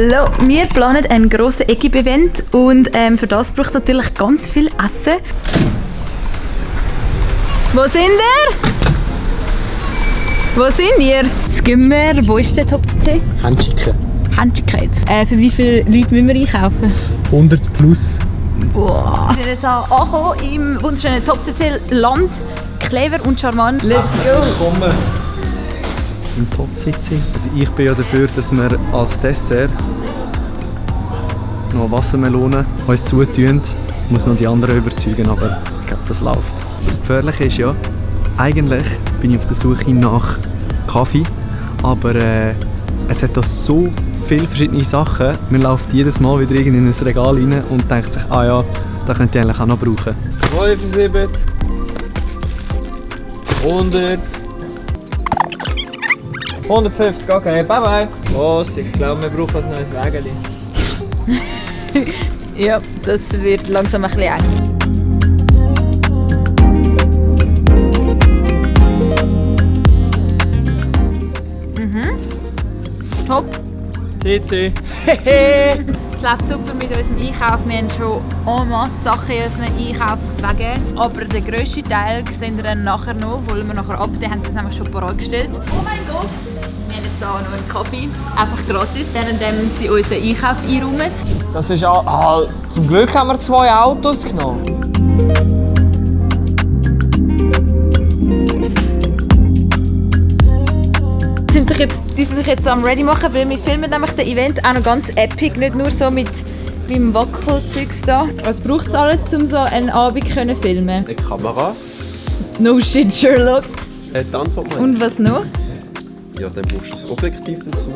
Hallo, wir planen einen grossen Egib-Event und für das braucht es natürlich ganz viel Essen. Wo sind ihr? Wo sind ihr? Jetzt gehen wir. Wo ist der Top-C? Handschicken. Handschicken jetzt. Für wie viele Leute müssen wir einkaufen? 100 plus. Boah. Wir sind jetzt angekommen im wunderschönen Top-C-Land. Clever und charmant. Let's go! Willkommen im Top-CC. Also ich bin ja dafür, dass wir als Dessert noch Wassermelonen uns zutun. Ich muss noch die anderen überzeugen, aber ich glaube, das läuft. Das Gefährliche ist ja, eigentlich bin ich auf der Suche nach Kaffee, aber es hat da so viele verschiedene Sachen. Man läuft jedes Mal wieder in ein Regal rein und denkt sich, ah ja, das könnte ich eigentlich auch noch brauchen. 75, 100, 150, okay, bye bye. Was? Ich glaube, wir brauchen ein neues Wägeli. Ja, das wird langsam ein bisschen eng. Top. TC. Es läuft super mit unserem Einkauf. Wir haben schon en masse Sachen in unseren Einkauf weggegeben. Aber den grössten Teil sehen wir dann nachher noch, holen wir nachher ab. Den haben sie nämlich schon parat gestellt. Oh mein Gott! Wir haben jetzt hier noch einen Kaffee, einfach gratis, während sie unseren Einkauf einräumen. Das ist zum Glück haben wir 2 Autos genommen. Die sind sich jetzt am Ready machen, weil wir filmen nämlich das Event auch noch ganz epic, nicht nur so mit beim Wackelzeugs da. Was braucht es alles, um so einen Abend zu filmen? Eine Kamera. No shit, Sherlock. Die Antwort mal. Und was noch? Ja, dann brauchst du das Objektiv dazu.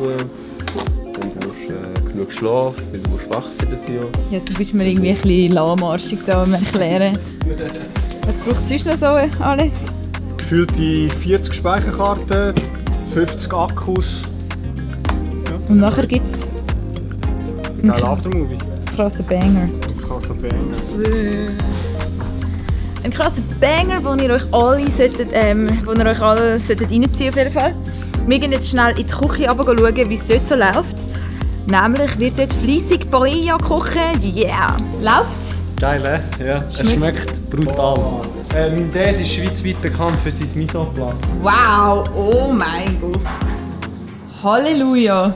Dann brauchst du genug Schlaf, weil du musst wach sein dafür. Ja, du bist mir irgendwie ein bisschen lahmarschig da am Erklären. Was braucht es sonst noch so alles? Gefühlte 40 Speicherkarten, 50 Akkus. Ja, Und nachher gibt es ein geiler Aftermovie. krassen Banger. Krasser Banger. Ein krasser Banger, den ihr euch alle reinziehen auf jeden Fall. Wir gehen jetzt schnell in die Küche schauen, wie es dort so läuft. Nämlich wird dort fleissig Paella kochen. Yeah! Läuft's? Geil, ja. Es schmeckt brutal. Mein Dad ist schweizweit bekannt für sein Mise en place. Wow! Oh mein Gott! Halleluja!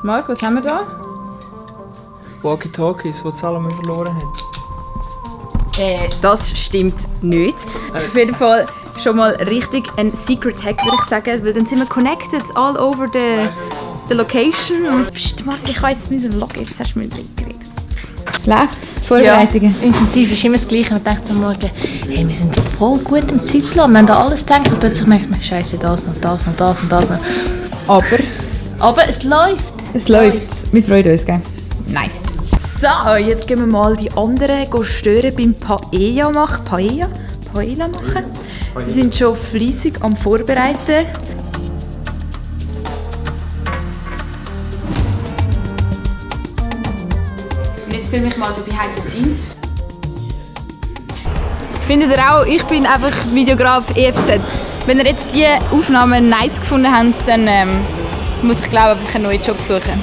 Marc, was haben wir da? Walkie-Talkies, die Salome verloren hat. Das stimmt nicht. Auf jeden Fall schon mal richtig ein Secret Hack, würde ich sagen, weil dann sind wir connected all over the location. Und pst, Marc, ich kann jetzt loggen, jetzt hast du mir geredet. Läuft? Vorbereitungen? Ja, intensiv ist immer das Gleiche. Man denkt am Morgen, hey, wir sind voll gut im Zeitplan, wir haben da alles gedacht und plötzlich merkt man, Scheiße, das noch, das noch, das noch, das noch. Aber es läuft. Es läuft. Wir freuen uns, gell? Nice. So, jetzt gehen wir mal die anderen stören beim Paella machen. Paella machen. Sie sind schon fleissig am Vorbereiten. Und jetzt filme ich mal so behind the scenes. Findet ihr auch, ich bin einfach Videograf EFZ. Wenn ihr jetzt diese Aufnahmen nice gefunden habt, dann muss ich glaube einfach einen neuen Job suchen.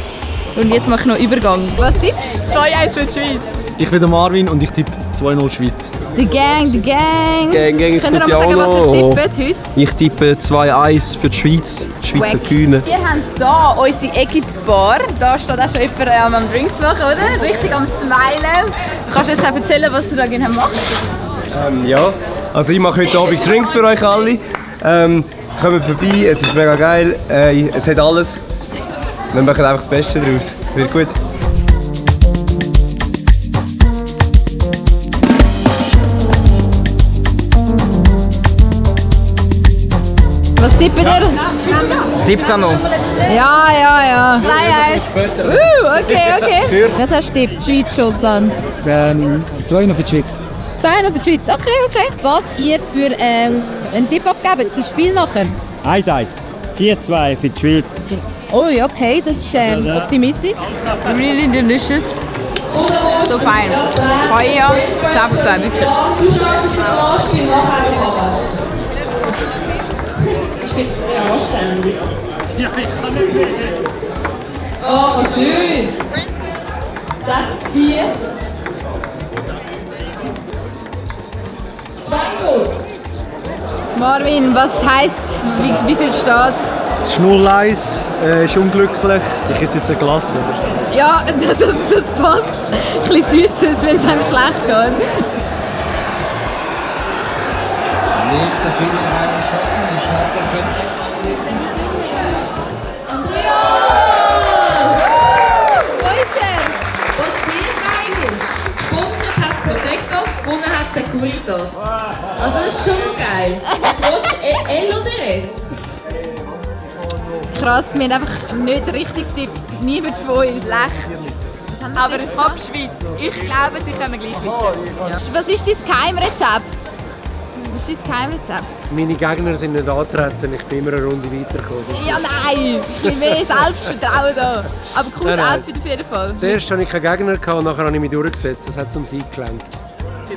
Und jetzt mache ich noch Übergang. Was tippst du? 2-1 für die Schweiz. Ich bin der Marvin und ich tippe 2-0 Schweiz. Die Gang. Gang, jetzt Könnt ihr kommt die noch auch sagen, was noch. ihr tippt heute? Ich tippe 2-1 für die Schweiz. Die Schweizer Wack. Kühne. Wir haben hier unsere Egib-Bar. Da steht auch schon jemand am Drinks machen, oder? Richtig am Smilen. Kannst du uns schon erzählen, was du da genau machst? Ja, also ich mache heute Abend Drinks für euch alle. Kommt vorbei, es ist mega geil, es hat alles. Wir machen einfach das Beste daraus. Wird gut. Was tippt ihr? 17 noch. Ja. 2-1. Okay. Was hast du tippt? Schweiz, Schottland? 2 noch für die Schweiz. 2 für die Schweiz. Okay. Was ihr für einen Tipp abgebt, ist das Spiel nachher? 1-1. 4-2 für die Schweiz. Oh ja, okay, das ist optimistisch. Really delicious. So fein. Paella, 10 von 10, wirklich. schön. 6, 4. 2 Goal. Marvin, was heisst es? Wie viel steht? Es ist 0-1, ist unglücklich. Ich esse jetzt ein Glas. Ja, das passt. Ein bisschen süß, wenn es einem schlecht geht. Nächster Fehler rein, Schotten, die Schweizer können. Was sehr geil ist, gesponsert hat es Protectos, gewonnen hat Securitas. Also das ist schon noch geil. Was willst du, L oder S? Krass, wir haben einfach nicht richtig getippt. Niemand von uns. Schlecht. Aber ab Schweiz. Ich glaube, sie kommen gleich weiter. Ja. Was ist dein Geheimrezept? Was ist dein Geheimrezept? Meine Gegner sind nicht angetreten, ich bin immer eine Runde weitergekommen. Ja, nein! Ein bisschen mehr Selbstvertrauen da. Aber cooles Nein. Outfit auf jeden Fall. Zuerst hatte ich keinen Gegner und nachher habe ich mich durchgesetzt. Das hat zum Sieg gelangt.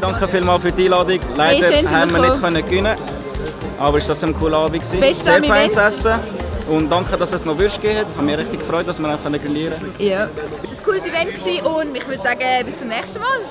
Danke vielmals für die Einladung. Leider Hey, schön, haben wir dass nicht gewinnen, aber es war trotzdem ein cooler Abend. Beste Sehr am feines Event. Essen und danke, dass es noch Würste gegeben hat. Ich habe mich richtig gefreut, dass wir auch grillieren können. Ja. Es war ein cooles Event und ich würde sagen, bis zum nächsten Mal.